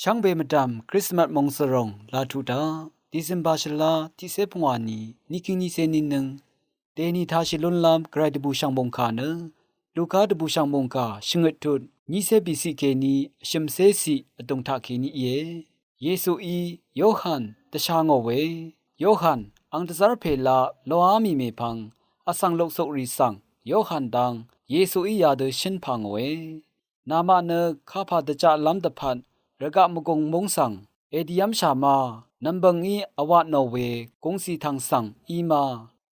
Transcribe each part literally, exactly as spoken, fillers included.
Shvngbe mvdv̀m Krismas mòngzvròng laq tuq daq, December shvlá tiqcé pungwà ni, nìkíng nìcé nìnøng, dèní tashì lúnlv́m gvray dvbùshv̀ng mòngkà nø, Luka dvbùshv̀ng mòngkà shvngøt tut, nìcé bìciq kèní vshø̀mcé ciq vdùng taq kèní íe. Yesuí Yohan dvsha ngò we. Yohan ang dvzv́r pè laq loá mì mèpvng, vsvng loksukrì svng Yohan dang Yesuí yadø shǿn pà ngòe. Namaq nø kapà dvjaqlv́m dvpvt, rvgaq mvgùng múng svng èdiv́mshà ma, nv̀mbø̀ngí vwatnò we gungcì tv̀ng svng í ma,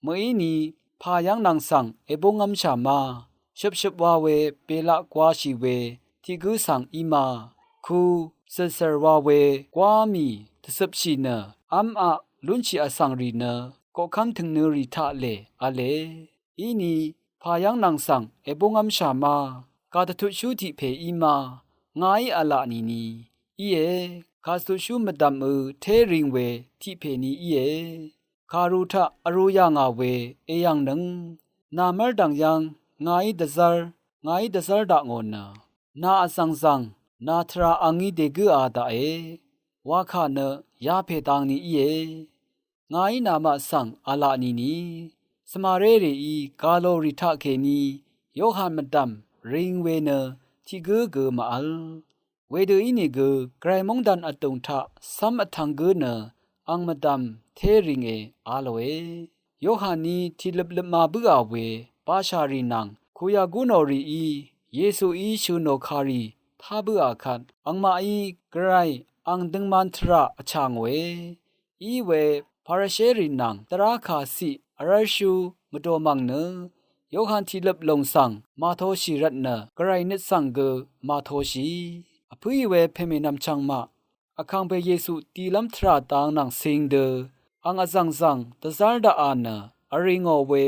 mø̀íni pà yv́ng nvng svng èbúngv́mshà ma, shøpshøp wa we belaq gwashì we tiq gǿ svng í ma, ku cø̀lcø̀r wa we gwá mì dvcøpshì nø, v́maq lúnshì vsvngrì nø koqkv́m tø̀ngnø rì taqlè v̄le. Íni pà yv́ng nvng svng èbúngv́mshà ma, kàdvtutshú tiq pè í ma, ngàí v̄laq nìni íe, kàdvtutshú mvdv̀mø té ring we tiq pèni íe. Kàru taq vrū yà ngà we èyv̀ngnøng, nà mv́rdv̀ng yv́ng ngàí dvzv́r, ngàí dvzv́r daq ngò nø, nà vzv̀ngzv̀ng nà tvrà angí dègǿa daqe, wakà nø yapè dangni íe. Ngàí namaq svng v̄laq nìni, svmaré rèí gàlò rì taqkèní Yohan mvdv̀m ring we nø tiq gǿ gø màvl. Wedø ínìgø gvray móngdan vdùng taq cv́m vtvng gǿ nø ang mvdv̀m té ringe a lòe. Yohanní tìløp løpma bǿà we bashà rì nvng kuyà gúnò rìí Yesuí shø̀ nò kàrì tá bǿà kvt, angmaqí gvray ang døngman tvrà vchà ngòe. Í we Parisherì nvng dvrákà ciq vrv́rshú mvdòmv̀ng nø, Yohan tìløp lòng svng màtoshì rvtnø gvray nøt svng gø màtoshì. Vpǿì we pèmènvm chvngmaq, vkàngpè Yesu dilv́m tvrà dang nvng cing dø ang vzv̀ngzv̀ng dvzv́r daqà nø vri ngò we,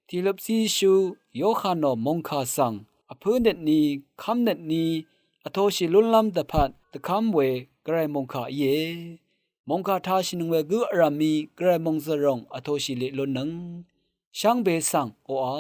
tìløp zíshú Yohanò mòngkà svng vpǿ nøtni kv́m nøtni vtoshì lúnlv́m dvpvt dvkv́m we gvray mòngkà íe. Mòngkà tashìnøng we gǿ vrv̀mí gvray mòngzvròng vtoshì leq lúnnøng. Shvngbe svng oqà